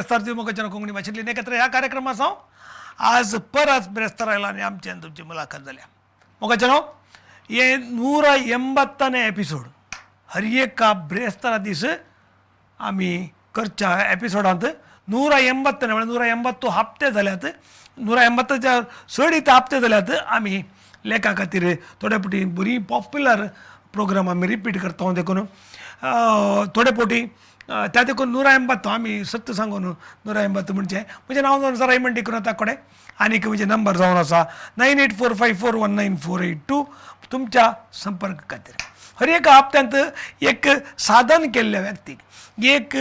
बिरेस्तार दिव मोगाच्यान कोंकणी भाशेंतली एकत्र ह्या कार्यक्रमा सावन आज परत बिरेस्तार आयला आनी आमची आनी तुमची मुलाखत जाल्या. मोगाच्यान हे 180 एपिसोड हर एका बिरेस्तारा दीस आमी करच्या एपिसोडांत 180 म्हळ्यार 180 हप्ते जाल्यात, 180च्या चडीत हप्ते जाल्यात. आमी लेखा खातीर थोडे फावटी बरी पॉप्युलर प्रोग्राम आमी रिपीट करता, देखून थोडे फावटी त्या देखून 180 आमी सत्य सांगून 180 म्हणजे म्हजें नांव जावन आसा रायमंड डिक्रुना कडेन आनीक म्हजे नंबर जावन आसा 9845419482 तुमच्या संपर्क खातीर. हर एका हप्त्यांत एक साधन केल्ल्या व्यक्तीक, एक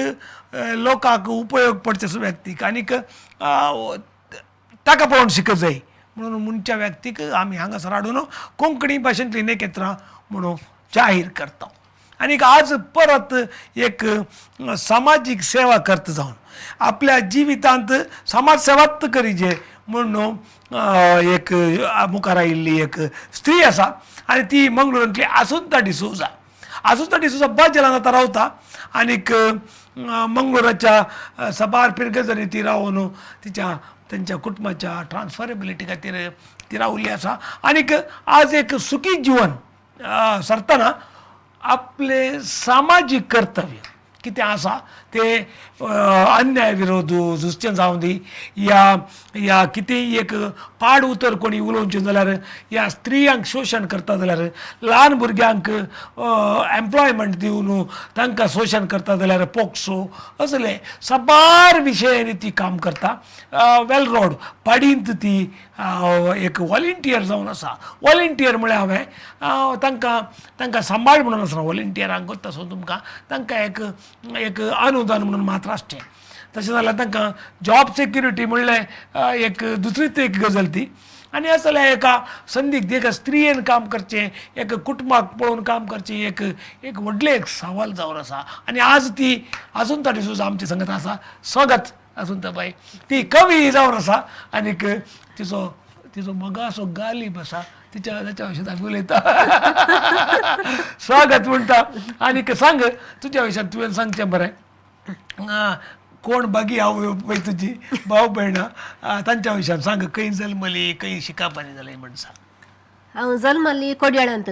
लोकांक उपयोग पडचे व्यक्तीक आनीक ताका पळोवन शिकत जाय म्हणून मनच्या व्यक्तीक आमी हांगासर हाडून कोंकणी भाशेंतली नेकेत्रां म्हणून जाहीर करता. आनीक आज परत एक सामाजीक सेवा करता जावन आपल्या जिवितांत समाज सेवाच करीजे म्हणून एक मुखार आयिल्ली एक स्त्री आसा आनी ती मंगळुरांतली आसुंता डिसोजा. आसुंता डिसोजा बाजेलान आतां रावता आनीक मंगळुराच्या साबार पिरगजांनी ती रावन तिच्या तेंच्या कुटुंबाच्या ट्रान्सफरेबिलिटी खातीर ती रावल्ली आसा. आनीक आज एक सुखी जिवन सरतना आपले सामाजीक कर्तव्य कितें आसा ते अन्याय विरोध झुजचें जावं दी या या कितेंय एक पाड उतर कोणी उलोवचें जाल्यार या स्त्रियांक शोशण करता जाल्यार, ल्हान भुरग्यांक एम्प्लॉयमेंट दिवन तांकां शोशण करता जाल्यार, पोक्सो असले साबार विशयांनी ती काम करता. वेल रोड पाडींत ती एक वॉलेंटियर जावन आसा. वॉलेंटियर म्हळ्यार हांवें तांकां तांकां सांबाळ म्हणून आसना, वॉलेंटियरांक तसो तुमकां तांकां एक एक अनुदान म्हणून मात्र आसचें. तशें जाल्यार तांकां जॉब सेक्युरिटी म्हणलें एक दुसरीच एक गजाल ती. आनी अशें जाल्यार एका संदीक एका स्त्रियेन काम करचें, एक कुटुंबाक पळोवन काम करचें एक एक व्हडलें एक सवाल जावन आसा. आनी आज ती आसुंता डिसोजा आमच्या संगत आसा. स्वागत आसुंता बाई. ती कवी जावन आसा आनीक तिचो तिचो मोगासो गालीब आसा, तिच्या ताच्या विशयांत आमी उलयता. स्वागत म्हणटा. आनीक सांग तुज्या विशयांत तुवें सांगचें बरें, कोण बागी आवय पळय तुजी भाव भयणां तांच्या विशयान सांग, खंय जल्मली, खंय शिकपानी जालें म्हण सांग. हांव जल्मली कोडयाळ्यांत.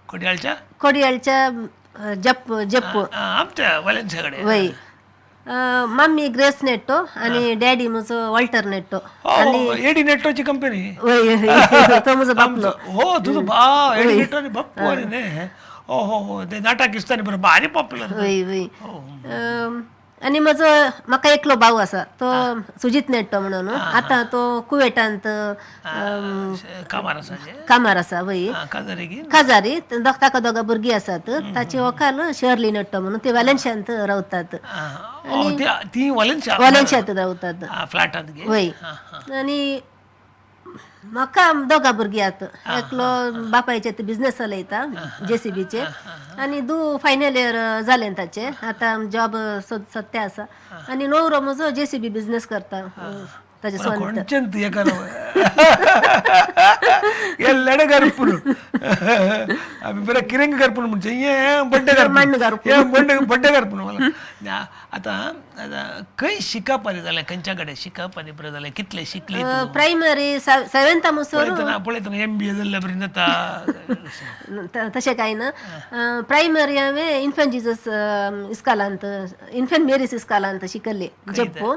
कोडयाळच्या? कोडयाळच्या जप्प जप्प. आमच्या वलेन्सिया कडेन. वय, मम्मी ग्रेस नेट्टो आणि डॅडी म्हजो वॉल्टर नेट्टो. हो, एडी नेट्टोची कंपनी. वय, तो म्हजो बापलो. हो, तुजो बा एडी नेट्टो आनी बाप्पू आनी न्ही? हो हो हो, ते नाटक दिसतानी बरें भारी पॉप्युलर. वय वय. आनी म्हजो म्हाका एकलो भाव आसा, तो सुजीत नेट्टो म्हणून, आतां तो कुवेटांत कामार आसा. कामार आसा, वय. काजारी? काजारी. ताका दोगां भुरगीं आसात. ताची व्हंकल शर्ली नेट्टो म्हणून, ती वेलेन्शियांत रावतात. ती वलेन्शिया? वलेन्शियांत रावतात. फ्लॅटांत? वय. आनी म्हाका दोगां भुरगीं आहात. एकलो बापायचे बिजनेस चलयता जेसीबीचे आनी दू फायनल इयर जालें ताचें, आतां जॉब सत्या आसा. आनी नवरो म्हजो जेसीबी बिजनेस करता ताजे स्वंत. कोणचें एका हे लेडे करपून आमी बरें किरेंग करपून म्हणजे हे बड्डे मण्ण करपून, हे बड्डे बड्डे करपून. मला आतां आतां खंय शिकप जालें, खंयच्या कडेन शिकप आनी बरें जालें, कितलें शिकली? प्रायमरी सेवेंथा म्हणसर. पळयतना पळयतना एमबीए जाल्ल्या पर्यंत जाता. तशें कांय ना. प्रायमरी हांवें इन्फंट जिजस इस्कालांत, इन्फंट मेरीस इस्कालांत शिकल्ली जप्पू.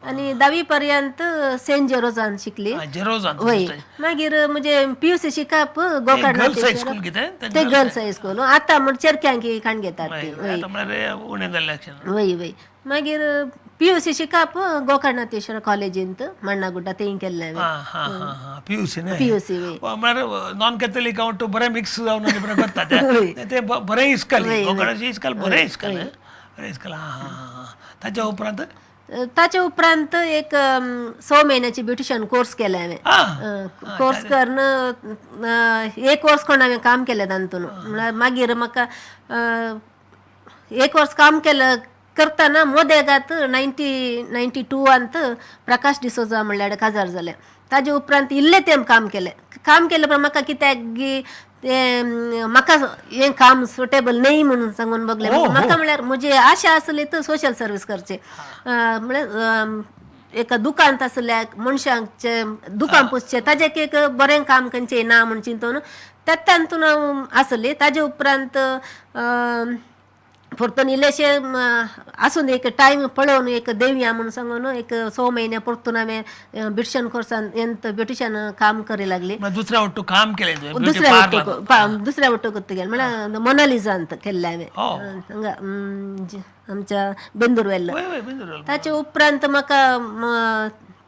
आनी धावी पर्यंत सेंट जेरोजान शिकली. जेरोजान. वय. मागीर म्हणजे पीयूसी शिकप गोकर्ण. गर्ल्स हायस्कूल कितें? ते गर्ल्स हायस्कूल, आतां म्हण चेरक्यांक काण घेतात ती. वय वय वय. मागीर पीयूसी शिकप गोकर्णाथेश्वर कॉलेजींत मण्णागुड्डा थंय केल्लें हांवें. पीयूसी? पीयूसी, वय. म्हळ्यार नॉन कॅथलिक हांव बरें मिक्स जावन बरें करता ते बरें इस्कॉल, गोकर्णाचें इस्कॉल बरें इस्कॉल, बरें इस्कॉल. हां हां. ताच्या उपरांत? ताच्या उपरांत एक 6 म्हयन्याची ब्युटिशियन कोर्स केले हांवें. कोर्स करून एक वर्स कोण हांवें काम केलें तातूंत. म्हळ्यार मागीर म्हाका एक वर्स काम केलें. करतना मोदेगात 1992 प्रकाश डिसोजा म्हणल्यार काजार जालें. ताजे उपरांत इल्लें तें काम केलें. काम केलें पण म्हाका कित्याक गी तें म्हाका हें काम सुटेबल न्ही म्हणून सांगून बगलें. म्हाका म्हळ्यार म्हजी आशा आसली तर सोशल सर्वीस करची, म्हळ्यार एका दुकानांत आसल्या मनशांचे दुकान पुसचें ताजें एक बरें काम खंयचें ना म्हूण चिंतून तेंतून हांव आसली. ताजे उपरांत परतून इल्लेशें आसून एक टायम पळोवन एक देवया म्हूण सांगून एक 6 म्हयने परतून हांवें ब्युटिशन कोर्सान ब्युटिशन काम करी लागली. दुसऱ्या वट्टू काम केलें तुवें? दुसऱ्या वट्टू गेलें म्हळ्यार मोनालिजांत केल्लें हांवें हांगा आमच्या बेंदूर वेल्ल. ताचे उपरांत म्हाका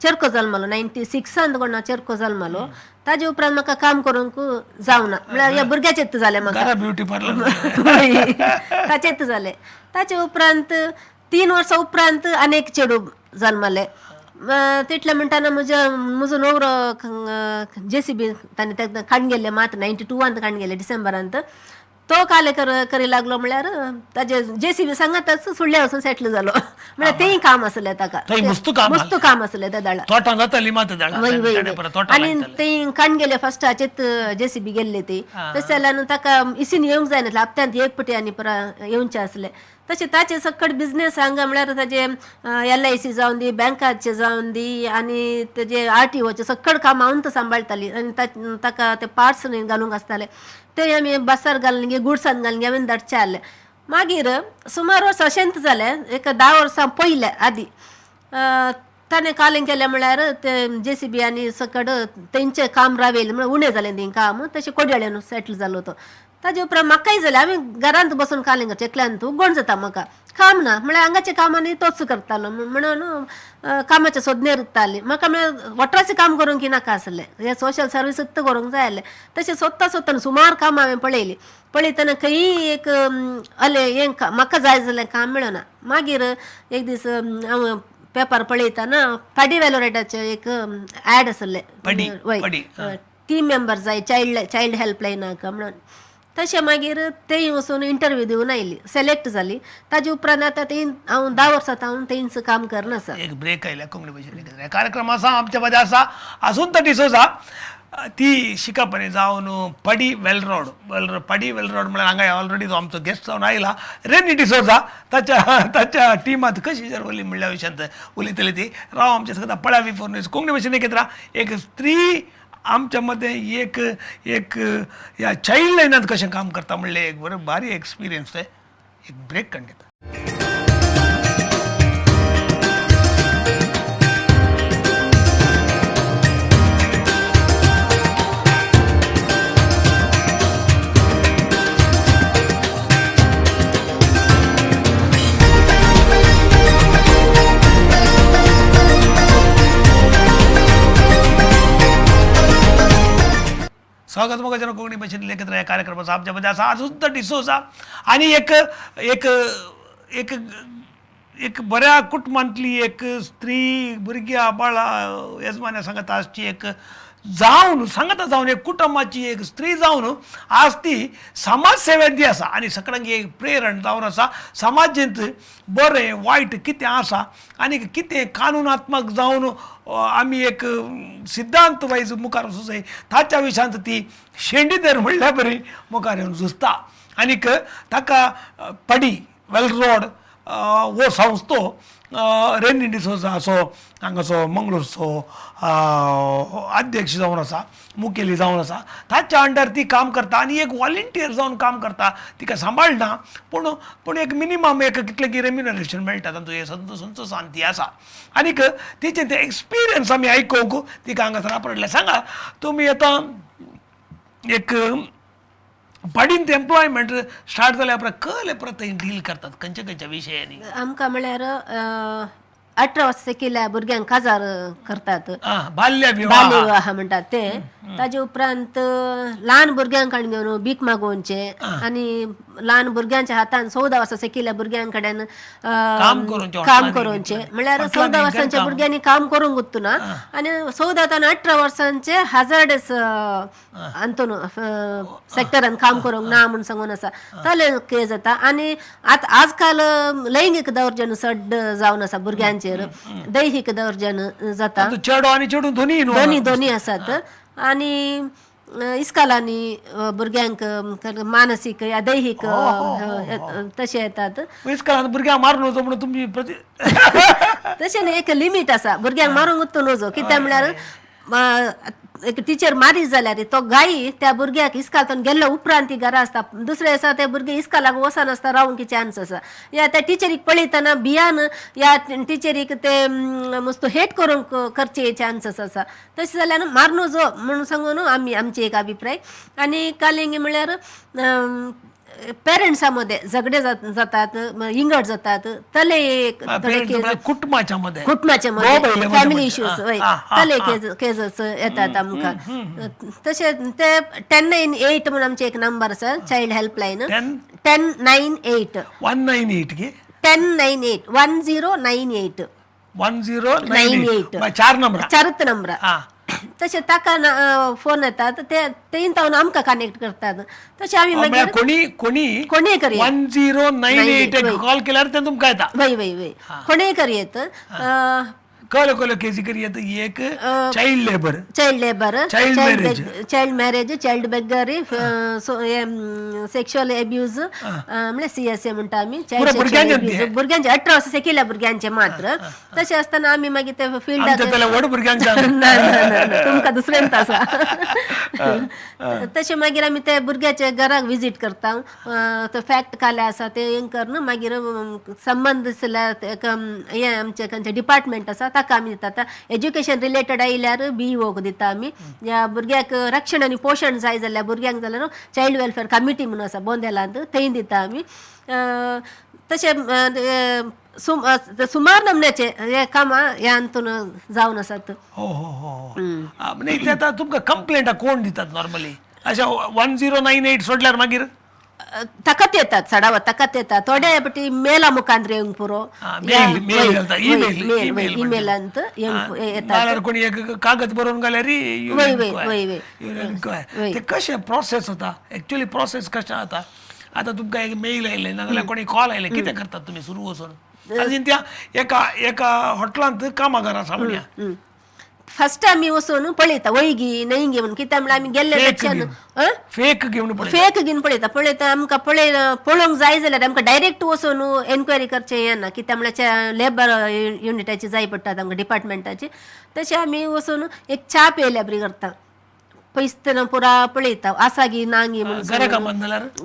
चेरको जल्मलो 96 कोण चेरको जल्मलो. ताजे उपरांत म्हाका काम करूंक जावना, म्हळ्यार ह्या भुरग्याचेच जालें म्हाका, ब्युटी पार्लर ताचेच जालें. ताचे उपरांत 3 वर्सां उपरांत आनी एक चेडूं जल्मलें. तितलें म्हणटाना म्हजो नवरो जेसीबी ताणें तेन्ना काडून गेल्ले मात 92 काडून गेले डिसेंबरांत. तो काले करी लागलो म्हळ्यार ताजे जेसीबी सांगातच सुडल्या वचून सेटल जालो. म्हळ्यार तेंय काम आसलें ताका, मस्त काम आसलें त्या दाळा. आनी तें काडून गेले फस्टाचेच जेसीबी गेल्ले ती, तशें जाल्यार ताका इसीन येवंक जायना, हप्त्यांत एक पटी आनी परत येवचें आसलें. तशें ताचे सकट बिजनेस हांगा म्हळ्यार ताजे LIC जावन दी, बँकाचे जावन दी, आनी तेजे RTOचे सकट काम हांव सांबाळटाली. आनी ताका ते पार्ट्स घालूंक आसताले ते आमी बसार घालून गे गुड्सान घालून गे हांवें धाडचे आहले. मागीर सुमार वर्सां अशेंच जालें, एक 10 वर्सां पयलें आदी ताणें कालें केलें म्हळ्यार ते जेसीबी आनी सकट तेंचें काम रावयलें म्हळ्यार उणें जालें तें काम, तशें कोडयाळ्यान सेटल जालो तो. ताजे उपरांत म्हाकाय जालें हांवें घरांत बसून कालें करचें, एकल्यान उगोण जाता म्हाका काम ना, म्हळ्यार हांगाचें काम आनी तोच करतालो म्हणून कामाचें सोदणेर उरताली म्हाका. म्हळ्यार वॉटराचें काम करूंक की नाका आसलें, हें सोशल सर्विसूच करूंक जाय आसलें. तशें सोदता सोदतना सुमार कामां हांवें पळयलीं, पळयतना खंयी एक अलें हें म्हाका जाय जाल्यार काम मेळना. मागीर एक दीस हांव पेपर पळयतना पाडी वेलोरेटाचें एक एड आसलें, वय टीम मेंबर जाय चायल्ड हेल्पलायनाक म्हणून. तशें मागीर तेय वचून इंटरव्यू दिवन आयली, सिलेक्ट जाली. ताजे उपरांत आतां तें हांव 10 वर्सां हांव तेंच काम करना आसा. एक ब्रेक आयल्या कोंकणी भाशेन कार्यक्रम आसा आमच्या मदें आसा आसून तर डिसोजा ती शिकपणी जावन पडी वेल रोड पडी वेल रोड म्हळ्यार हांगा ऑलरेडी जो आमचो गेस्ट जावन आयला रेनी डिसोजा ताच्या ताच्या टिमांत कशी जर उरली म्हणल्या विशयांत उलयतली ती. राव आमच्या सगळ्या पळावी फोर न्यूज कोंकणी भाशेन एकत्र एक स्त्री आमच्या मदें एक एक ह्या चायल्ड लायनांत कशें काम करता म्हणलें एक बरें भारी एक्सपिरियन्स तें. एक ब्रेक काडून घेता. स्वागत मग जन कोंकणी भाशेन लेखत ह्या कार्यक्रमाचा आमच्या मध्ये असा अजून डिसोजा आणि एक एक एक एक बऱ्या कुटुंबांतली एक स्त्री भुरग्या बाळा येजमान्या सांगत आसची एक जावन सांगता जावन एक कुटुंबाची एक स्त्री जावन आज ती समाज सेवेंत ती आसा आनी सगळ्यांक एक प्रेरण जावन आसा समाजेंत बरें वायट कितें आसा आनी कितें कानुनात्मक जावन आमी एक सिद्धांत वायज मुखार वचूंक जाय ताच्या विशयांत ती शेंडीधर म्हणल्या बरी मुखार येवन झुजता आनीक ताका पडी वेल रोड हो संस्थो रेनी डिसोजा असो हांगाचो मंगळूरचो अध्यक्ष जावन आसा, मुखेली जावन आसा. ताच्या अंडर ती काम करता आनी एक वॉलंटियर जावन काम करता. तिका सांबाळना पूण पूण एक मिनिमम एक कितलें की रेम्युनरेशन मेळटा तांचो हे संतोषान ती आसा आनीक तिचें तें एक्सपिरियन्स आमी आयकूंक तिका हांगासर आपडलें. सांगा तुमी आतां एक पडीन एम्प्लॉयमेंट स्टार्ट जाल्या उपरांत कळ्ळें परत थंय डील करतात खंयच्या खंयच्या विशयांनी? आमकां म्हळ्यार 18 वर्सां केल्या भुरग्यांक काजार करतात, बाल्यविवाह म्हणटात ते. ताजे उपरांत ल्हान भुरग्यांक कडेन घेवन भीक मागोवचे आनी ल्हान भुरग्यांच्या हातान 14 वर्सां केल्या भुरग्यां कडेन काम करोवचे. म्हणल्यार 14 वर्सांच्या भुरग्यांनी काम करूंक उत्तना आनी 14 आनी 18 वर्सांचे हजार्डस अंतून सेक्टरान काम करूंक ना म्हूण सांगून आसा तले केस जाता. आनी आतां आजकाल लैंगीक दौर्जन्य चड जावन आसा भुरग्यांचेर, दैहीक दौर्जन्य जाता, चेडो आनी चेडूं दोनी दोनी दोनी आसात. आनी इस्कालांनी भुरग्यांक मानसीक या दैहीक तशें येतात. इस्कालान भुरग्यांक मारून वचो म्हणून तुमची तशें न्ही, एक लिमीट आसा, भुरग्यांक मारूंक उत्तून वचो. कित्याक म्हणल्यार एक टिचर मारीत जाल्यार तो गायी त्या भुरग्याक इस्कालांतून गेल्ल्या उपरांत ती घरा आसता. दुसरे आसा ते भुरगे इस्कालाक वचनासता रावंक चान्स आसा. या त्या टिचरीक पळयतना भियान या टिचरीक ते मस्त हेट करूंक करचे चान्सीस आसा. तशें जाल्यार मारून जो म्हणून सांगून आमी आमची एक अभिप्राय. आनी कालिंगी म्हणल्यार पेरंट्सा मध्ये झगडे जातात, इंगड जातात, तले एक कुटुंबाच्या मध्ये कुटुंबाच्या मध्ये फॅमिली इश्यूज वय तले केजस येतात आमकां. तशें ते 1098 म्हणून आमचे एक नंबर आसा, चायल्ड हेल्पलायन 1098 198 1098 1098 1098 चार नंबर, चारूच नंबर. तशें ताका फोन येतात ते तें तावन आमकां कनेक्ट करतात. तशें आमी मागीर कोणी कोणी कोणीय करयेत 1098 कॉल केल्यार ते तुमकां येता. वय वय वय कोणीय करयेत. कळ्यो कळ्यो केसी करयेत. एक child labour, child labour, child marriage, child beggary, sexual abuse म्हणल्यार CSA म्हणटा आमी, चायल्ड सेक्शुअल एब्यूज भुरग्यांचे 18 वर्सां केल्या भुरग्यांचे मात्र. तशें आसतना आमी मागीर ते फिल्डाक व्हड भुरग्यांचे ना ना तुमकां दुसऱ्यांत आसा. तशें मागीर आमी ते भुरग्याच्या घराक विजीट करता, तो फॅक्ट काल्या आसा ते हें करून मागीर संबंद हें आमचें खंयचें डिपार्टमेंट आसा ताका आमी दिता. आतां एज्युकेशन रिलेटेड आयल्यार BEOक दिता आमी. ह्या भुरग्याक रक्षण आनी पोशण जाय जाल्यार भुरग्यांक जाल्यार चायल्ड वेलफेअर कमिटी म्हणून आसा बोंदेलांत, थंय दिता आमी. तशें सुमार नमन्याचे हे कामां ह्या हातून जावन आसात. हो हो हो. नाही आतां तुमकां कंप्लेंटा कोण दितात नॉर्मली अशें 1098 सोडल्यार मागीर ताकात येतात सडावत ताकात येतात. थोडे पटी मेला मुखांत येवंक पुरो, इमेलांत येतात. कोणी एक कागद बरोवन घाल्यार ते कशें प्रोसेस जाता, एक्चुअली प्रोसेस कशें जाता? आतां तुमकां एक मेल आयलें नाजाल्यार कोणी कॉल आयलें, कितें करतात तुमी सुरू वचून? आनी त्या एका एका हॉटेलांत कामागार आसा म्हणया, फर्स्ट आमी वचून पळयता वयगी न्हयगी म्हणून. कित्याक म्हणल्यार आमी गेल्ले फेक घेवन फेक घेवन पळयता पळयता आमकां पळोवंक जाय जाल्यार आमकां डायरेक्ट वचून एनक्वायरी करचें हें ना. कित्याक म्हणल्यार लेबर युनिटाची जाय पडटात आमकां डिपार्टमेंटाची. तशें आमी वचून एक च्या पेल्या बरी करता, पयसतना पुरा पळयता आसा गी ना गी म्हणून.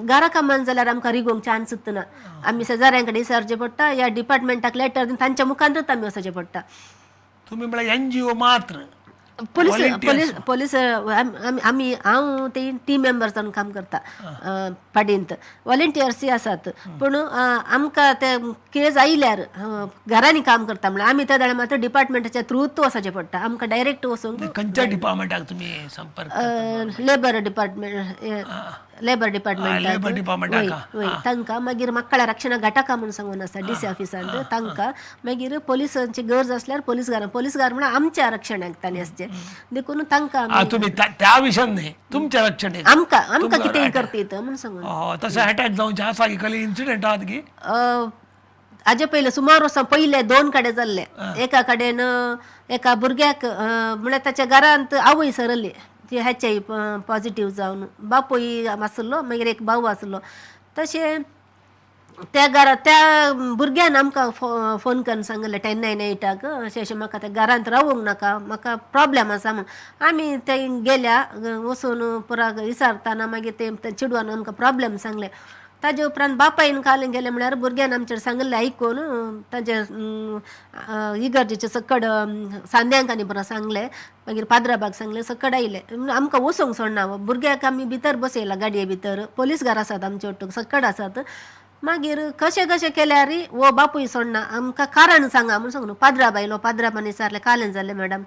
घरा कामान जाल्यार आमकां रिगोवंक चान्स ना, आमी शेजाऱ्यां कडेन विचारचें पडटा या डिपार्टमेंटाक लेटर दिवन तांच्या मुखांतच आमी वचचें पडटा. तुमी म्हळ्यार NGO मात्र पोलीस पोलीस पोलीस आमी हांव ते टीम मेंबर जावन काम करता पाडींत. वॉलंटियर्सूय आसात पूण आमकां ते केस आयल्यार घरांनी काम करता म्हणल्यार आमी त्या वेळार मात्र डिपार्टमेंटाच्या थ्रूच वचचें पडटा आमकां डायरेक्ट वचूंक. खंयच्या डिपार्टमेंटाक तुमी संपर्क? लेबर डिपार्टमेंट, लेबर डिपार्टमेंट तांकां. मागीर मक्कळ रक्षण घटका म्हणून सांगून आसा DC ऑफिसांत तांकां. मागीर पोलिसांची गरज आसल्यार पोलीसगार, पोलीसगार म्हणल्यार आमच्या रक्षणाक तांणी आसचें देखून तांकां. तुमी त्या विशयान न्ही, तुमच्या रक्षण आमकां आमकां कितें करतीत म्हणून सांगून. तशें अटॅक जावचें आसा की कसले इन्सिडंट आहात की? हाजे पयले सुमार वर्सां पयले 2 कडेन जाल्ले. एका कडेन एका भुरग्याक म्हळ्यार ताच्या घरांत आवय सरली ती एच I positive जावन, बापूय आसलो मागीर एक भाव आसलो. तशें त्या घरा त्या भुरग्यान आमकां फोन करून सांगलें 1098 अशें अशें म्हाका त्या घरांत रावूंक नाका, म्हाका प्रोब्लेम आसा म्हूण. आमी थंय गेल्या वचून पुरा विचारतना मागीर ते चेडवान आमकां प्रोब्लेम सांगलें. ताजे उपरांत बापायन काल गेलें म्हळ्यार भुरग्यान आमचेर सांगिल्लें आयकून ताजे इगर्जेचे सकड सांद्यांक आनी बरें सांगलें, मागीर पाद्राबाग सांगलें, सकड आयलें. आमकां वचूंक सोडना, भुरग्याक आमी भितर बसयला गाडये भितर, पोलीस घार आसात आमचे ओटूक सकड आसात. मागीर कशें कशें केल्यार वो बापूय सोडना आमकां कारण सांगा म्हणून सांगू पाद्राब आयलो पाद्राबान विचारलें कालें जालें मॅडम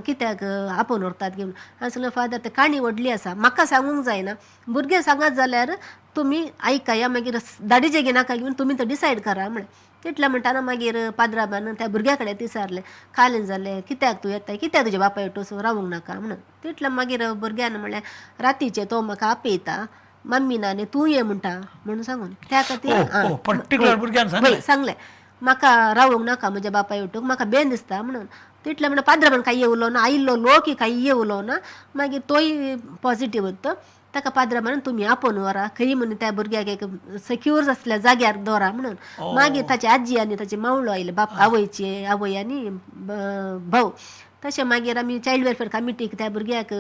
कित्याक आपोवन व्हरतात घेवन. हांवें सांगलें फादर ते काणी व्हडली आसा म्हाका सांगूंक जायना, भुरगें सांगत जाल्यार तुमी आयकया मागीर धाडीचे घेनाका घेवन तुमी तो डिसायड करा म्हळें. तितलें म्हणटाना मागीर पाद्राबान त्या भुरग्या कडेन विचारलें कालें जालें कित्याक तूं येताय कित्याक तुज्या बापाय वटून रावूंक नाका म्हणून. तितलें मागीर भुरग्यान म्हणलें रातीचें तो म्हाका आपयता मम्मी ना न्ही तूं ये म्हणटा म्हणून सांगून त्या खातीर पर्टिक्युलर भुरग्यान सांगलें म्हाका रावूंक नाका म्हज्या बापाय वटूक म्हाका बेन दिसता म्हणून. तितलें म्हणून पाद्राबान कांय उलोवना ना आयिल्लो लोक कांय उलोवना मागीर तोय पॉझिटीव उत्तो ताका पाद्राबान तुमी आपोवन व्हरा खंय म्हणून त्या भुरग्याक एक सेक्युर आसल्या जाग्यार दवरा म्हणून. मागीर ताची आजी आनी ताचे मावळो आयले बाप आवयची आवय आनी भाव. तशें मागीर आमी चायल्ड वेलफेअर कमिटीक त्या भुरग्याक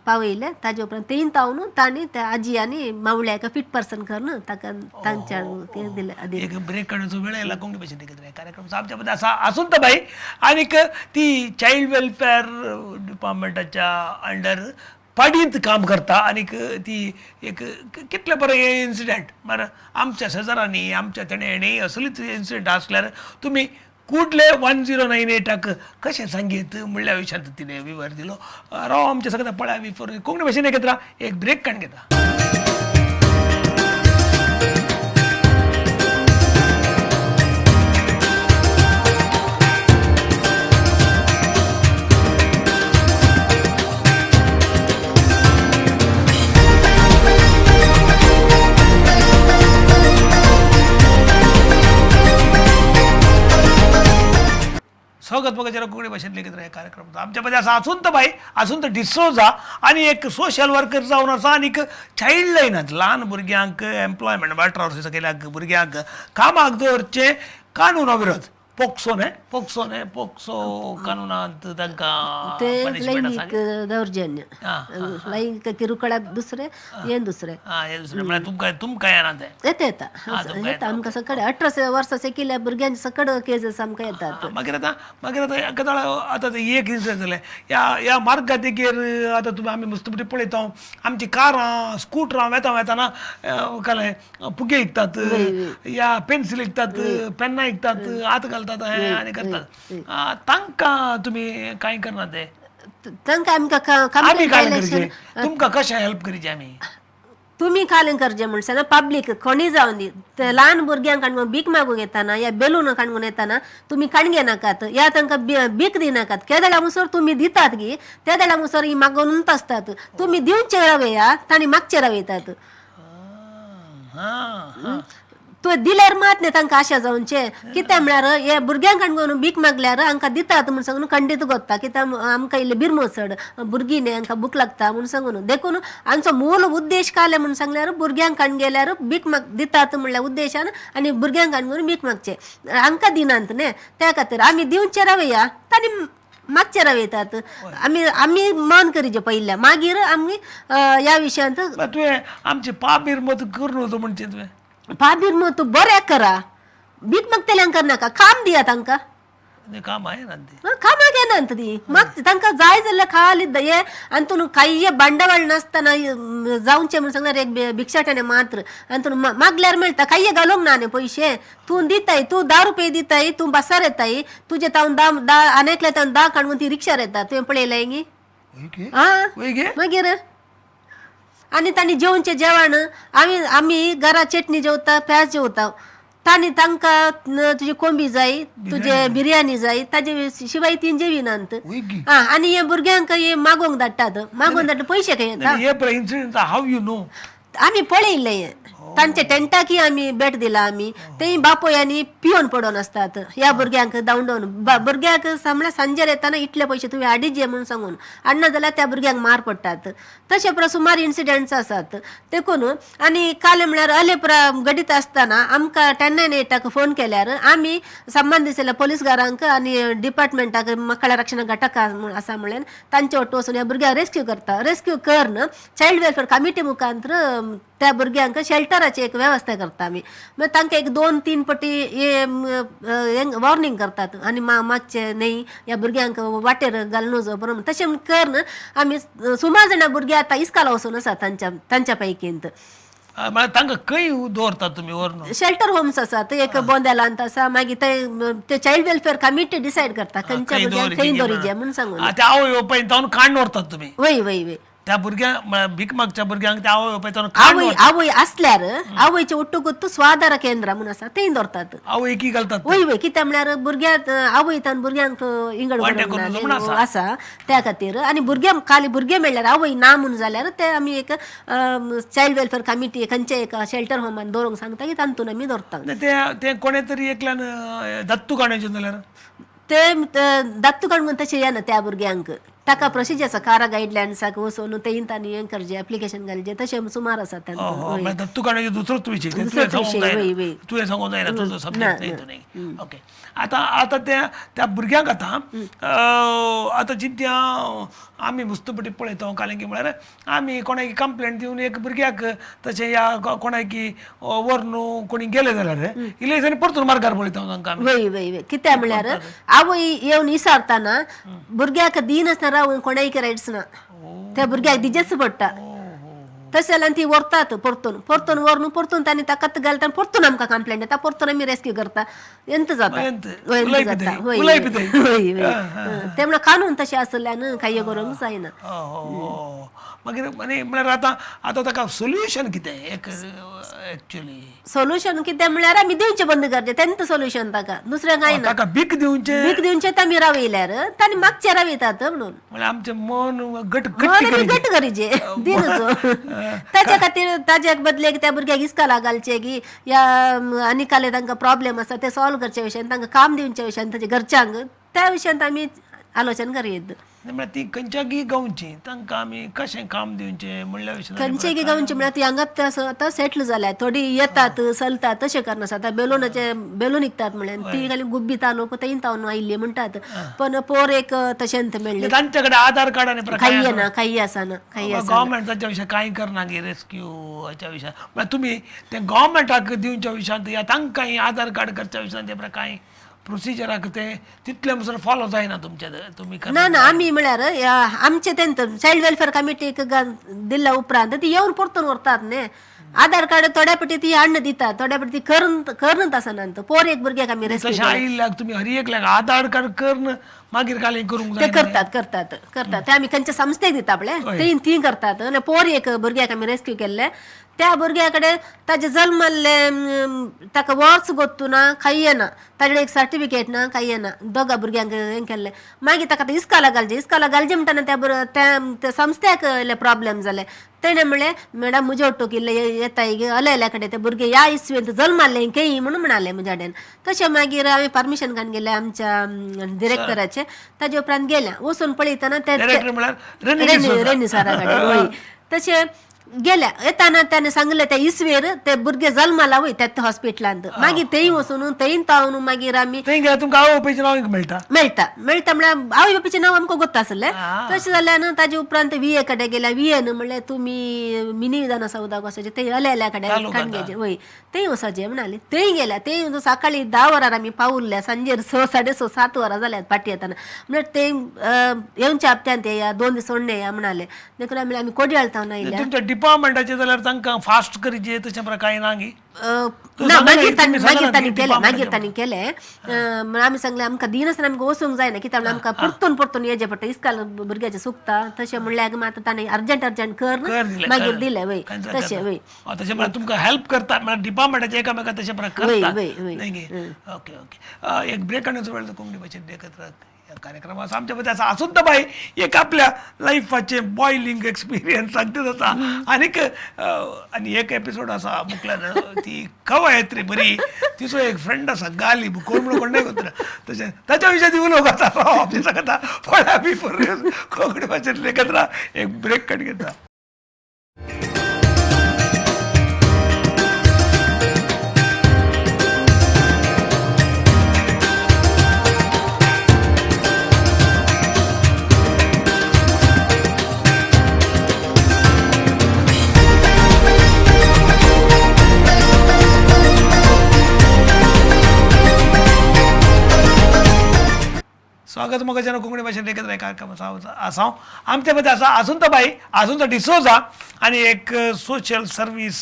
पावयलें. ताजे उपरांत तें तावन तांणी त्या आजी आनी मावळ्याक फिट पर्सन करून ताका तांच्या तें दिलें. एक ब्रेक काडण्याचो वेळ आयला कोंकणी भाशेन कार्यक्रम आमच्या मदें आसा आसून तर बाई आनीक ती चायल्ड वेलफेअर डिपार्टमेंटाच्या अंडर पाडींत काम करता आनीक ती एक कितलें बरें हें इन्सिडंट मरे आमच्या शेजारांनी आमच्या तेणें हेणें असलीच इन्सिडंट आसल्यार तुमी कुडले 1098 कशें सांगीत म्हणल्या विशयांत तिणें विवर दिलो. राव आमच्या सगळ्या पळया बिफोर कोंकणी भाशेन एकत्र एक ब्रेक काडून घेता. स्वागत बघा कोंकणी भाशेन लेगीत हे कार्यक्रम आमच्या मध्ये आसा आसून तर बाई आसून तर डिसोजा आनी एक सोशल वर्कर जावन आसा आनी एक चायल्ड लायनात ल्हान भुरग्यांक एम्प्लॉयमेंट 18 वर्सां केल्या भुरग्यांक कामाक दवरचें कानुना विरोध पोक्सो न्हय पोक्सो न्हय पोक्सो कानुनांत तांकां ते लैंगीक दौर्जन्य लैंगीक किरुकळा दुसरें हें दुसरें हें दुसरें म्हळ्यार तुमकां तुमकां येना तें येता येता येता आमकां सगळे 18 वर्सां केल्या भुरग्यांचे सगळे केसीस आमकां येतात. मागीर आतां मागीर आतां आतां एक इन्सिडंट जालें ह्या ह्या मार्गातेगेर आतां तुमी आमी मस्तपटी पळयता आमची कारां स्कुटरां वेता वेताना कालें पुगे विकतात या पेन्सील विकतात पेन्नां विकतात हात घालतात आनी करतात तांकां तुमी कांय करना ते तांकां आमकां आमी काय करचें तुमकां कशें हेल्प करचें आमी तुमी कालें करचें म्हण सांगना पब्लीक कोणी जावन दी ते ल्हान भुरग्यांक काणकोण भीक मागूंक येताना या बेलून काणकोण येताना तुमी काणगे नाकात या तांकां भीक दिनाकात. केदळा मुसर तुमी दितात गी तेदळा मुसर ही मागोवनूच आसतात तुमी दिवचे रावया तांणी मागचे रावयतात. तुवें दिल्यार मात न्ही तांकां आशा जावचे कित्याक म्हळ्यार हे भुरग्यांक काणकोण भीक मागल्यार हांकां दितात म्हूण सांगून खंडीत गोत्ता कित्याक आमकां इल्लें बिरमो चड भुरगीं न्ही हांकां भूक लागता म्हूण सांगून. देखून आमचो मूल उद्देश काले म्हूण सांगल्यार भुरग्यांक काण गेल्यार भीक माग दितात म्हणल्या उद्देशान आनी भुरग्यांक काणकोण भीक मागचे हांकां दिनात न्ही त्या खातीर आमी दिवचे रावया तांणी मागचे रावयतात. आमी आमी मान करीचे पयल्या मागीर आमी ह्या विशयांत तुवें आमचे पाबीर मत करून वचो म्हणचे तुवें पाबीर मग तूं बरें करा भीक मागतल्यांक करनाका काम दिया तांकां काम आहे ना ते कामाक येनात ती माग तांकां जाय जाल्यार खाली हे आनी तूं कांय भांडवळ नासतना जावचें म्हूण सांगल्यार एक भिक्षाटणे मात्र आनी तूं मागल्यार मेळटा कांय घालूंक ना न्ही पयशे तूं दिताय तूं 10 रुपये दिताय तूं बसार येताय तुजे तावन 10 10 आनी एकल्या तावन 10 काडून ती रिक्षार येता तुवें पळयलें गी आं मागीर आनी तांणी जेवणचें जेवण आमी आमी घरा चटणी जेवता प्याज जेवता तांणी तांकां तुजी कोंबी जाय तुजे बिरयानी जाय ताजे शिवाय ती जेविनात. आं आनी हे भुरग्यांक हे मागोवंक धाडटात मागोवंक धाडटा पयशे खंय येता. How you know आमी पळयिल्लें हें तांच्या टेंटाकय आमी भेट दिला आमी तेय बापूय आनी पिवन पडोन आसतात ह्या भुरग्यांक धांवडोवन भुरग्यांक सांगल्यार सांजेर येताना इतले पयशे तुवें हाडीजे म्हणून सांगून हाडना जाल्यार त्या भुरग्यांक मार पडटात. तशे पुरो सुमार इन्सिडंट्स आसात देखून. आनी काल म्हळ्यार अलेपरा घडीत आसतना आमकां 1098 फोन केल्यार आमी संबंदीत जाल्यार पोलिसगारांक आनी डिपार्टमेंटाक मकळा रक्षण घटक आसा म्हणल्यार तांचे वट्टू वचून ह्या भुरग्यांक रेस्क्यू करता. रेस्क्यू करून चायल्ड वेलफेअर कमिटी मुखांत त्या भुरग्यांक शेल्टराची एक वेवस्था करता आमी. मागीर तांकां एक 2-3 पटी हे वॉर्निंग करतात आनी मागचे न्ही ह्या भुरग्यांक वाटेर घालून जो बरो तशें करून आमी सुमार जाणां भुरगीं आतां इस्काला वचून आसा तांच्या तांच्या पैकींत. म्हळ्यार तांकां खंय दवरतात तुमी व्हरून? शेल्टर होम्स आसात, एक बोंदेलांत आसा, मागीर ते चायल्ड वेलफेअर कमिटी डिसायड करता खंयच्या भुरग्यांक खंय दवरिजे म्हूण सांगून. त्या आवय बापायन तावन काडून व्हरतात तुमी? वय वय वय. त्या भुरग्यांक, भीक मागच्या भुरग्यांक त्या आवय बापाय तावन आवय आवय आसल्यार आवयचे ಒಟ್ಟುಗುತ್ತು स्वाधार केंद्र म्हूण आसा थंय दवरतात. आवय की घालतात? वय वय. कित्याक म्हळ्यार भुरग्यांक आवय तान भुरग्यांक इंगड आसा त्या खातीर. आनी भुरग्यांक खाली भुरगे मेळ्ळ्यार आवय ना म्हूण जाल्यार ते आमी एक चायल्ड वेलफेअर कमिटी खंयच्या एका शेल्टर होमान दवरूंक सांगता की तातूंत आमी दवरता. ते कोणे तरी एकल्यान दत्तू काडण्याचें जाल्यार ते दत्तू काडून तशें येना त्या भुरग्यांक, ताका प्रोसिजर आसा कारा गायडलायन्साक वचून तें तांणी हें करचें, एप्लिकेशन घालचें, तशें सुमार आसा. दत्तू काडण्याचें दुसरोच विशय, तुवें सांगूंक जायना, तुजो सब्जेक्ट न्ही. ओके, आतां आतां त्या त्या भुरग्यांक आतां आतां जिद्या आमी मुस्तपटी पळयता कालंकी म्हळ्यार आमी कोणाक कंप्लेंट दिवन एक भुरग्याक तशें ह्या कोणाक व्हरून कोणी गेले जाल्यार इल्ले दिसांनी परतून मार्गार पळयता तांकां. वय वय वय. कित्याक म्हळ्यार आवय येवन विचारतना भुरग्याक दिनासतना रावून कोणाक रायट्स ना, त्या भुरग्याक दिजेच पडटा. तशें जाल्यार ती व्हरतात परतून परतून व्हरून परतून तांणी ताकात घालता, परतून आमकां कंप्लेंट येता, परतून आमी रेस्क्यू करता. एंत जाता जाता. वय वय वय. ते म्हणल्यार कानून तशें आसल्यान कांय करूंक जायना. मागीर म्हळ्यार आतां आतां ताका सोल्युशन कितें एक एक्चुअली सोल्युशन कितें म्हळ्यार आमी दिवचें बंद करचें तेंच सोल्युशन ताका, दुसरें कांय ना. ताका भीक दिवचें, भीक दिवचें आमी रावयल्यार तांणी मागचें रावयतात म्हणून. म्हळ्यार आमचें मन घट घट करीचें दिनचो. ताच्या खातीर ताज्या बदलेक त्या भुरग्याक इस्कोला घालचें की या आनी काले तांकां प्रॉब्लेम आसा ते सॉल्व करचे विशयान, तांकां काम दिवच्या विशयान, ताच्या घरच्यांक त्या विशयांत आमी आलोचन करयत. म्हळ्यार ती खंयच्यागी गांवची तांकां आमी कशें काम दिवचें म्हणल्या विशयान? खंयच्यागी गांवची म्हळ्यार ती हांगाच आतां सेटल जाल्या, थोडी येतात चलतात तशें करनासा. आतां बेलूनाचे बेलून विकतात म्हळ्यार ती खाली गुब्बी तालुको थंय तावन आयिल्ली म्हणटात, पण पोर एक तशेंच मेळ्ळें. तांचे कडेन आधार कार्ड आनी काही ना, काही आसना, काही आसना. गव्हर्मेंट ताच्या विशय कांय करना गे रेस्क्यू हाच्या विशय म्हळ्यार तुमी ते गव्हर्मेंटाक दिवच्या विशयांत या तांकां आधार कार्ड करच्या विशयांत ते कांय प्रोसिजराक ते तितले म्हणसर फॉलो जायना तुमच्या तुमी? ना ना, आमी म्हळ्यार आमचे तेंच चायल्ड वेलफेअर कमिटीक दिल्या उपरांत ती येवन परतून व्हरतात न्ही. आधार कार्ड थोड्या पटी ती हाडून दितात, थोड्या पटी ती करून करनत आसना. पोर एक भुरग्याक आमी रेस्क्यू तशें आयिल्ल्याक तुमी हर एकल्याक आधार कार्ड करून मागीर काल करूंक ते करतात करतात करतात. ते आमी खंयच्या संस्थेक दिता पळय ते ती करतात. आनी पोर एक भुरग्याक आमी रेस्क्यू केल्ले, त्या भुरग्या कडेन ताजे जल्मल्ले ताका वर्स गोत्तू ना, कांय ना, ताजे एक सर्टिफिकेट ना, कांय ना. दोगा भुरग्यांक हें केल्लें. मागीर ताका आतां इस्कोला घालचें, इस्कोला घालचें म्हणटना त्या संस्थेक इल्ले प्रॉब्लेम जाले. तेणें म्हणलें मॅडम म्हजे ओटूक इल्लें येता अलेल्या कडेन ते भुरगे ह्या इस्वेंत जल्माल्ले केई म्हणून म्हणाले म्हज्या कडेन. तशें मागीर हांवें परमिशन काडून गेलें आमच्या डिरेक्टराचें. ताजे उपरांत गेलें वचून पळयतना ते रेनी सरा कडेन वय तशें गेल्या येताना त्याने सांगलें त्या इसवेर ते भुरगे जल्माला वय त्या हॉस्पिटलांत. मागीर थंय वचून थंय तावन मागीर आमी तुमकां आवय बापायचें नांव मेळटा मेळटा मेळटा म्हळ्यार आवय बापायचें नांव आमकां गोत्ता आसलें. तशें जाल्यान ताजे उपरांत विये कडेन गेल्या, वियेन म्हणलें तुमी मिनी विधानसौदाक वचचें, थंय अलेल्या कडेन काणगेचें वय थंय वचचें म्हणाले. थंय गेल्या थंय सकाळीं 10 वरार आमी पावुल्ल्या, सांजेर 6 साडे 6 7 वरां जाल्यात फाटीं येतना. म्हळ्यार ते येवच्या हप्त्यांत येया, 2 दीस सोडणे येया म्हणाले. देखून आमी आमी कोडयाळ तावन आयल्या. डिपार्टमेंटाचे जाल्यार तांकां फास्ट करीचे तशें कांय ना गी? ना, मागीर तांणी केलें, मागीर तांणी केलें. आमी सांगलें आमकां दिनासतना आमकां वचूंक जायना, कित्याक आमकां परतून परतून येजें पडटा, इस्काल भुरग्याचें सुकता. तशें म्हणल्यार आतां तांणी अर्जंट अर्जंट कर मागीर दिलें वय तशें वय. तशें म्हळ्यार तुमकां हेल्प करता म्हळ्यार डिपार्टमेंटाचे एकामेका तशें करता. वय वय. ओके ओके, एक ब्रेक हाडण्याचो वेळ कोंकणी भाशेन एकत्र कार्यक्रम आसा आमच्या मदीं आसा आसुंदा बाई एक आपल्या लायफाचें बॉयलिंग एक्सपिरियन्स सांगता आसा. आनीक आनी एक एपिसोड आसा मुखल्यान ती कवयत्री बरी, तिचो एक फ्रेंड आसा गाली कोण म्हणून कोण नाही कोत्रा तशें ताच्या विशयान ती उलोवंक आसा ऑफिसाक आतां पळया बी कोंकणी भाशेंतले एकत्र एक ब्रेक काड घेता. स्वागत मोगाच्यान कोंकणी भाशेन एकत्र कार्यक्रम आसा. आमच्या मदें आसा आसुंता बाई, आसुंता डिसोजा आनी एक सोशल सर्वीस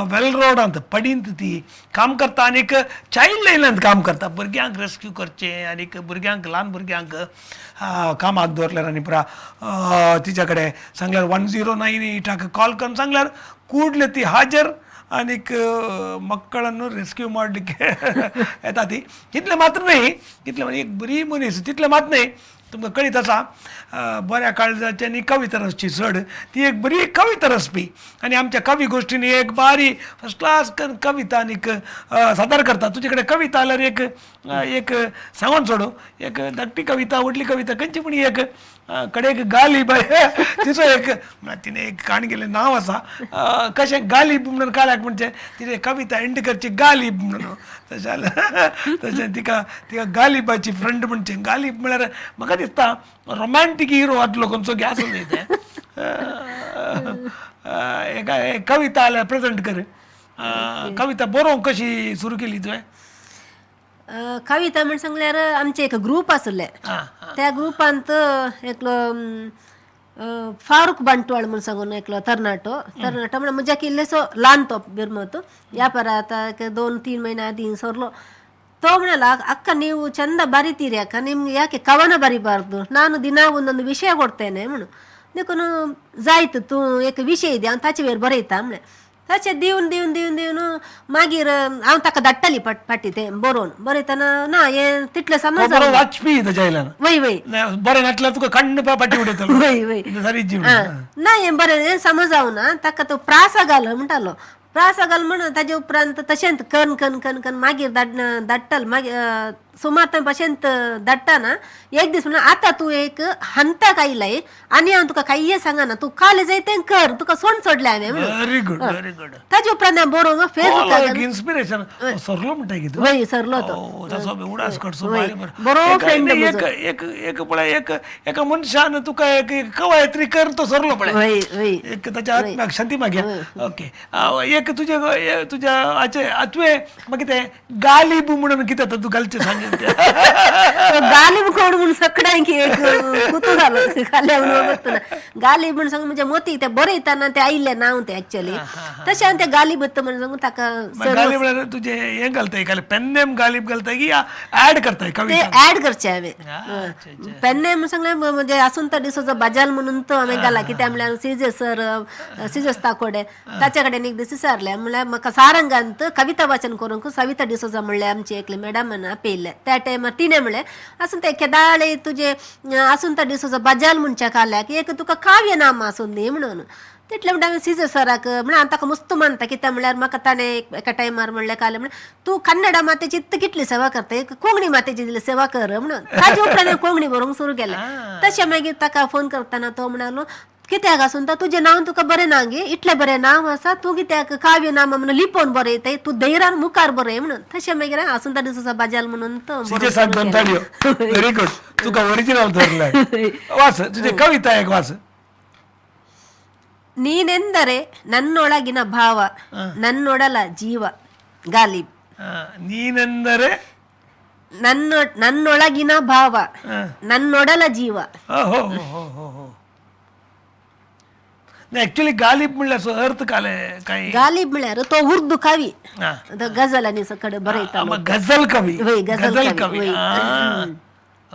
वेल रोडांत पडींत ती काम करता आनी एक चायल्ड लायनांत काम करता. भुरग्यांक रेस्क्यू करचें आनी भुरग्यांक, ल्हान भुरग्यांक कामाक दवरल्यार आनी पुरा तिच्या कडेन सांगल्यार 1098 कॉल करून सांगल्यार ಕೂಡಲೇ ती हाजर आनीक मक्कळांनो रेस्क्यू ಮಾಡಲಿಕ್ಕೆ येता ती. तितलें मात्र न्ही, तितलें म्हणजे एक बरी मनीस, तितलें मात न्ही, तुमकां कळीत आसा बऱ्या काळजाची आनी कविता रचची चड, ती एक बरी कविता रचपी आनी आमच्या कवी गोश्टींनी एक बारी फर्स्ट क्लास कविता आनीक सादर करता. तुजे कडेन कविता आल्यार एक एक सांगून सोडू, एक धाकटी कविता, व्हडली कविता, खंयची पूण एक कडेक गालीब तिचो एक म्हळ्यार तिणें एक काणी केल्लें नांव आसा कशें गालीब म्हणून काल्याक, म्हणजे तिणें कविता एंड करची गालीब म्हणून. तशें जाल्यार तशें तिका तिका गालिबाची फ्रेंड म्हणचें. गालीब म्हळ्यार म्हाका दिसता रोमॅन्टीक हिरो आसलो खंयचो गे आसूं न्ही तें. एक कविता आल्यार प्रेजेंट कर. कविता बरोवंक कशी सुरू केली तुवें? कविता म्हण सांगल्यार आमचे एक ग्रूप आसले, त्या ग्रुपांत एकलो फारूक बंटवाळ म्हूण सांगून एकलो तरणाटो, तरणाटो म्हळ्यार म्हज्या इल्लेसो ल्हान तो बिरमत ह्या पर आतां एक 2-3 म्हयने आदीं सरलो. तो म्हणाला, ಅಕ್ಕ ನೀವು ಚಂದ ಬರಿತೀರಿ ಅಕ್ಕ, ನಿಮ್ಗೆ ಯಾಕೆ ಕವನ ಬರಿಬಾರ್ದು, ನಾನು ದಿನಾ ಒಂದೊಂದು ವಿಷಯ ಕೊಡ್ತೇನೆ म्हणून. देखून जायत तूं एक विशय दी, हांव ताचे वयर बरयता म्हळें. तशें दिवन दिवन दिवन दिवन मागीर हांव ताका धाडटाली फाटी तें बरोवन. बरयतना ना हें तितलें समज बरो वाचपी ताच्या वयल्यान. वय वय. बरें नासल्यार तुका कण्ण फाटी उडयतलो. वय वय. सरी जीव. ना हें बरें हें समज जावना, ताका तो प्रासा घाल म्हणटालो. प्रासा घाल म्हणून ताजे उपरांत तशेंच कन कन कन कन मागीर धाडटालो. मागीर सुमार तें भशेन धाडटाना एक दीस म्हणून आतां तूं एक हंताक आयलाय आनी हांव तुका कांय सांगना, तूं काल जाय तें कर, तुका सोड सोडलें हांवें म्हणून. Very good, very good. ताजे उपरांत हांव बरोवंक फेसबुकार इन्स्पिरेशन सरलो म्हणटा कितें? वय सरलो तो. ताचो उडास करचो. बरो फ्रेंड. एक एक एक पळय एक एका मनशान तुका एक कवयत्री कर तो सरलो पळय, एक ताच्या आत्म्याक शांती मागया. ओके, एक तुजे तुज्या हाचे तुवें मागीर तें गालीब म्हणून कितें तूं घालचें सांग. गालीब कोण म्हूण सगळ्यांक एक कुतूहल खाल्या म्हणून बसतना गालीब म्हूण सांगून म्हणजे मोती ते बरयतना ते आयिल्लें नांव तें एक्चुअली. तशें हांव तें गालीब म्हणून सांगून ताका. गालीब म्हळ्यार तुजें हें घालताय, खाली पेन नेम गालीब घालताय की ऍड करताय कविता? ते ऍड करचें हांवें पेन नेम सांगलें म्हणजे आसून डिसोजो बजाल म्हणून तो हांवें घाला. कित्याक म्हळ्यार सीजे सर, सीजस ताकोडे ताच्या कडेन एक दीस विचारलें, म्हळ्यार म्हाका सारंगांत कविता वाचन करूंक सविता डिसोजा म्हणल्यार आमची एकले मॅडमान आपयिल्लें. त्या टायमार तिणें म्हणलें आसून ते केदाळे तुजें आसून डिसोजा बजाल म्हणच्या काल्याक एक तुका काव्य नाम आसून दी म्हणून. तितलें म्हणटा हांवें सीजे सराक म्हळ्यार हांव ताका मस्त मानता, कित्याक म्हळ्यार म्हाका ताणें एका टायमार म्हणलें कालें म्हणल्यार तूं कन्नडा मातेची इतली कितली सेवा करता, एक कोंकणी मातेची दिली सेवा कर म्हणून. ताजे उपरांत हांवें कोंकणी बरोवंक सुरू केलें. तशें मागीर ताका फोन करतना तो म्हणालो कित्याक आसून तर तुजें नांव तुका बरें ना गे, इतलें बरें नांव आसा, तूं कित्याक काव्य नाम म्हणून लिपोवन बरयताय, तूं धैर्यान मुखार बरय म्हणून. तशें मागीर आसून डिसोजा बाजाल म्हणून तो. व्हेरी गुड, तुका ओरिजिनल धरलें. वाच तुजें कविता एक वाच. ನೀನೆಂದರೆ ನನ್ನೊಳಗಿನ ಭಾವ, ನನ್ನೊಡಲ ಜೀವ. ಗಾಲಿಬ್. ನೀನೆಂದರೆ ನನ್ನೊಳಗಿನ ಭಾವ, ನನ್ನೊಡಲ ಜೀವ. एक्चुअली गालिब म्हणल्यार अर्थ काले काय? गालिब म्हळ्यार तो उर्दू कवी, गझल आनी सगळे बरयता. गझल कवी. गझल कवी.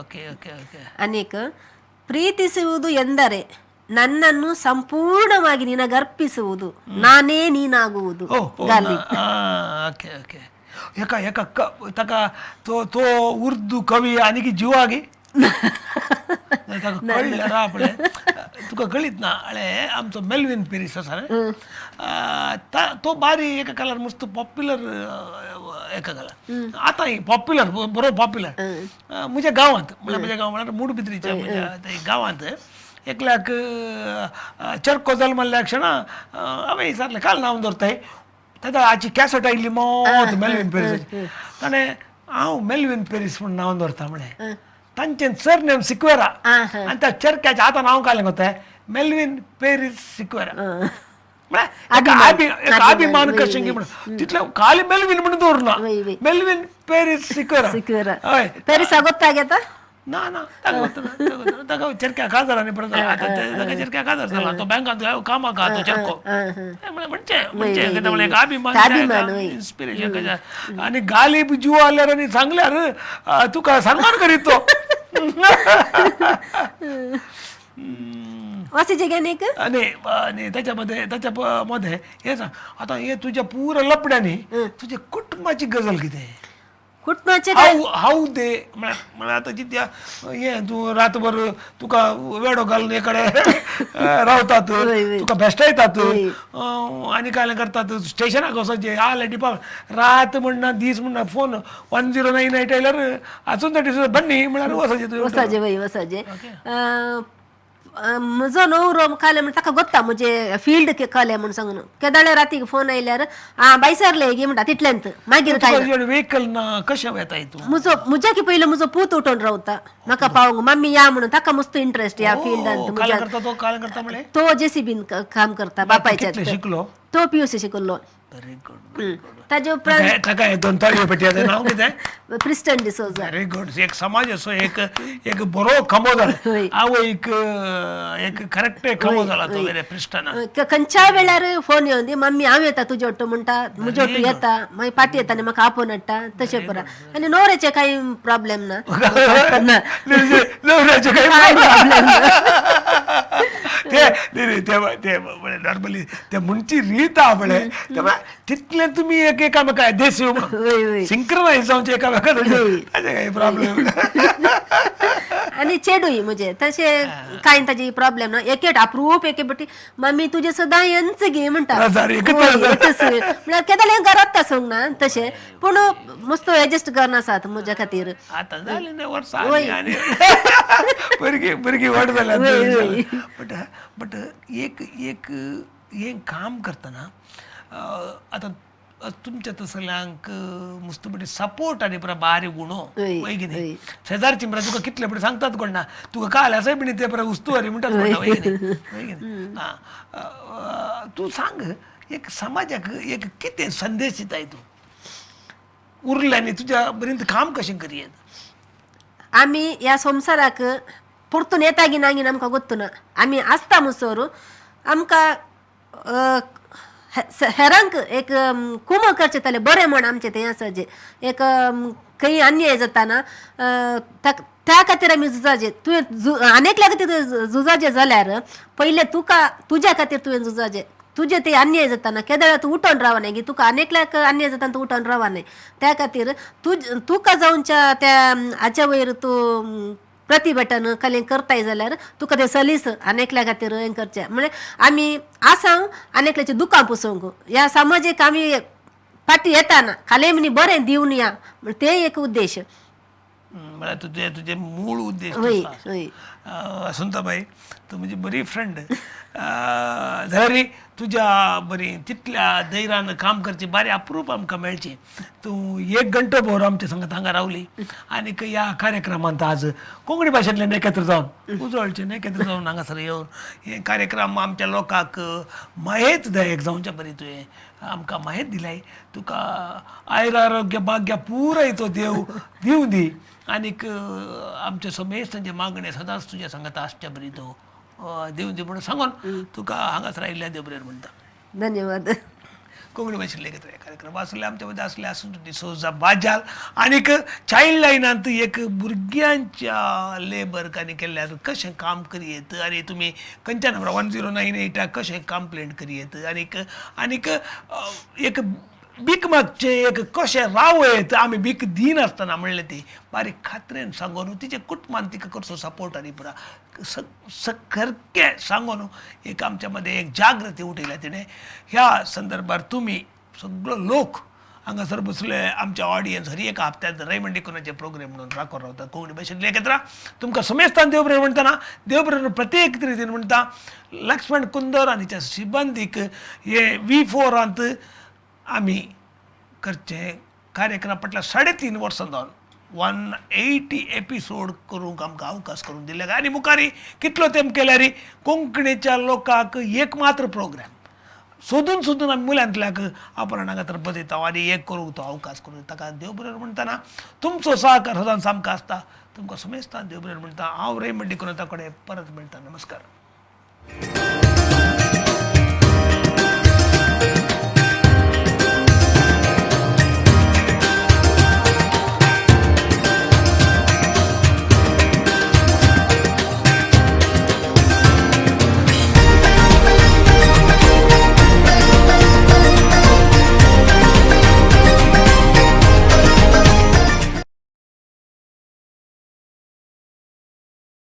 Okay okay okay. ಅನೇಕ ಪ್ರೀತಿಸುವುದು ಎಂದರೆ ನನ್ನನ್ನು ಸಂಪೂರ್ಣವಾಗಿ ನಿನಗರ್ಪಿಸುವುದು, ನಾನೇ ನೀನಾಗುವುದು. ಗಾಲಿಬ್. Okay okay. एका एका ताका तो तो उर्दू कवी आनी की जिवागी ताका कळ्ळें रा पळय तुका कळीत ना. हळे आमचो मेल्विन पेरीस आसा रे, तो बारी एका काळार मस्त पॉप्युलर, एका काळार आतां पॉप्युलर, बरो पॉप्युलर म्हज्या गांवांत, म्हळ्यार म्हज्या गांव म्हळ्यार मुडबिद्रीच्या म्हज्या गांवांत एकल्याक चरको जाल म्हणल्या क्षणा हांवें विचारलें काल नांव दवरताय ताका, हाची कॅसेट आयिल्ली मोत मेल्विन पेरीसाची. ताणें हांव मेल्विन पेरीस म्हूण नांव दवरता म्हळें. तांचें सर नेम सिक्वेरा आनी त्या चरक्याचें आतां नांव काडलें कोता मेल्विन पेरीस सिक्वेरा. म्हळ्यार अभिमान कशें की म्हणून तितलें खाली मेल्विन म्हणून दवरना, मेल्विन पेरीस सिक्वेरा. हय, पेरीस गोत्तागेता. ना ना, ताका ताका चेरक्या काजार आनी परत आतां ताका चेरक्या काजार जाला, तो बँकांत कामाक आहा तो चेरको. म्हणजे म्हणजे कितें म्हणल्यार एक अभिमान, इन्स्पिरेशन कशें. आनी गाली बी जीव आल्यार आनी सांगल्यार तुका सन्मान करीत तो. आनी आनी त्याच्यामध्ये त्याच्या मध्ये हे सांग आतां, हे तुज्या पुरा लपड्यांनी तुज्या कुटुंबाची गजल कितें? कुटुंबाचे हाव हाव दे म्हळ्यार आतां जित्या हे तूं रातभर तुका वेडो घालून एकडे रावतात, तुका भेश्टायतात आनी काय करतात, स्टेशनाक वचोवचें आले डिपार्टमेंट रात म्हणना दीस म्हणना फोन 1098 आयल्यार आसून तरी बन्नी म्हळ्यार वचोवचें तुवें. वचोवचें वय वचोवचें. म्हजो न्हवरो काले म्हण ताका गोत्ता म्हजे फील्ड कले म्हूण सांगून केदाळे रातीक फोन आयल्यार आं बाय सरले गे म्हणटा तितल्यांत. मागीर काय व्हेकल ना कशें वेताय तूं? म्हजो म्हज्या की पयलीं म्हजो पूत उठोवन रावता म्हाका पावंक मम्मी या म्हणून, ताका मस्त इंट्रस्ट ह्या फिल्डांत. तो जेसीबीन काम करता बापायच्या. शिकलो तो पीयूसी शिकलो. ताजे उपरांत क्रिस्टन डिसोजा. Very good. एक समाजाचो एक एक बरो खांबो जाला, आवयक एक करेक्ट खांबो जाला तो क्रिस्टन. खंयच्याय वेळार फोन येवन दी मम्मी हांव येता तुजे वट्टू म्हणटा, म्हजे वट्टू येता, मागीर पाटी येता आनी म्हाका आपोवन हाडटा तशें पुरा. आनी न्हवऱ्याचे कांय प्रॉब्लेम ना, न्हवऱ्याचे कांय प्रॉब्लेम ना. ते नॉर्मली ते म्हणची रीत आहा पळय तितलें तुमी एक एकामेका देसी सिंक्रनायज जावचे एकामेका, ताजे कांय प्रॉब्लेम. आनी चेडूय म्हजे तशें कांय ताजी प्रॉब्लेम ना. एक अप्रूप एके पटी मम्मी तुजें सदां यांच घे म्हणटा, म्हळ्यार केदाळे घरांत आसूंक ना तशें, पूण मस्त एडजस्ट करना आसात म्हज्या खातीर. आतां जालें न्ही वर्सां आनी भुरगीं भुरगीं व्हड जाल्यात. बट बट एक एक हें काम करतना आतां तुमच्या तसल्यांक मस्त बरे सपोर्ट आनी पुरा बारीक गुणो वय कितें शेजारची म्हळ्यार तुका कितले पळय सांगतात कोण ना, तुका काल आसाय बीन ते पुरा उस्तुवारी म्हणटात कोण ना, वय कितें वय कितें. आं तूं सांग एक समाजाक एक कितें संदेश दिताय तूं उरलें आनी तुज्या बरें काम कशें करयेत? आमी ह्या संवसाराक परतून येता की ना की आमकां गोत्तू ना. आमी आसता मुसोर आमकां हेरांक एक कुमक करचें जालें बरें म्हण आमचें तें आसा जें एक खंय अन्याय जाता ना त्या खातीर आमी झुजाचें. तुवें आनी एकल्या खातीर झुजाचें जाल्यार पयलें तुका तुज्या खातीर तुवें झुजाचें. तुजें ते अन्याय जाता केदळा तूं उठोन रावना की तुका आनी एकल्याक अन्याय जाता तूं उठोन रावना. त्या खातीर तुका जावच्या त्या हाच्या वयर तूं प्रतिभटन कलें करताय जाल्यार तुका तें सलीस आनी एकल्या खातीर हें करचें. म्हळ्यार आमी आसा आनी एकल्याचें दुकां पुसोवंक ह्या समाजीक आमी फाटीं येताना खाले म्हणी बरें दिवन या ते एक उद्देश. म्हळ्यार तुजें तुजें मूळ उद्देश. वय वय. वसंताबाई तूं म्हजी बरी फ्रेंड जाल्यार तुज्या बरी तितल्या धैर्यान काम करचें बारी अप्रूप आमकां मेळचें. तूं एक घंटो भर आमच्या संगत हांगा रावली आनीक ह्या कार्यक्रमांत आज कोंकणी भाशेंतल्यान एकत्र जावन उजळचें एकत्र जावन हांगासर येवन हे कार्यक्रम आमच्या लोकांक माहेत दायक जावच्या बरी तुवें आमकां माहेत दिलाय. तुका आयर आरोग्य भाग्य पुराय तो देव दिवं दी आनीक आमच्या समेस्तांचे मागणें सदांच तुज्या संगत आसच्या बरी तो दिवं दी म्हणून सांगून तुका हांगासर आयिल्ल्या देव बरें म्हणटा. धन्यवाद. कोंकणी भाशेंतले एकत्र कार्यक्रम आसले आमच्या मदें आसले आसून डिसोजा बाजाल आनीक चायल्ड लायनांत एक भुरग्यांच्या लेबर आनी केल्यार कशें काम करयेत आनी तुमी खंयच्या नंबर 1098 कशें कंप्लेंट करयेत आनीक आनीक एक भीक मागचें एक कशें रावयत आमी भीक दिनासतना म्हणलें ती बारीक खात्रेन सांगून तिचे कुटुंबान तिका करचो सपोर्ट आनी पुरा सारकें सांगून एक आमच्या मदें एक जागृती उठयल्या तिणें. ह्या संदर्भार तुमी सगळो लोक हांगासर बसले आमच्या ऑडियन्स हर एका हप्त्यांत रेमंड डिकुन्हाचे प्रोग्राम म्हणून राखून रावतात कोंकणी भाशेंतले एकत्र. तुमकां समेस्तान देव बरें म्हणटना देव बरें प्रत्येक रितीन म्हणटा लक्ष्मण कुंदर आनी त्या सिबंदीक हे V4 आमी करचे कार्यक्रम फाटल्या 3.5 वर्सां जावन 180 एपिसोड करूंक आमकां अवकाश करून दिले आनी मुखारी कितलो तेंप केल्यार कोंकणीच्या लोकांक एक मात्र प्रोग्राम सोदून सोदून आमी मुल्यांतल्याक आपण हांगा तर बदयता आनी एक करूंक तो अवकाश करून ताका देव बरें म्हणटना तुमचो सहकार सदांच आमकां आसता. तुमकां सुमेस्तान देव बरें म्हणटा. हांव रेमंड डिकुन्हा कडेन परत मेळटा. नमस्कार.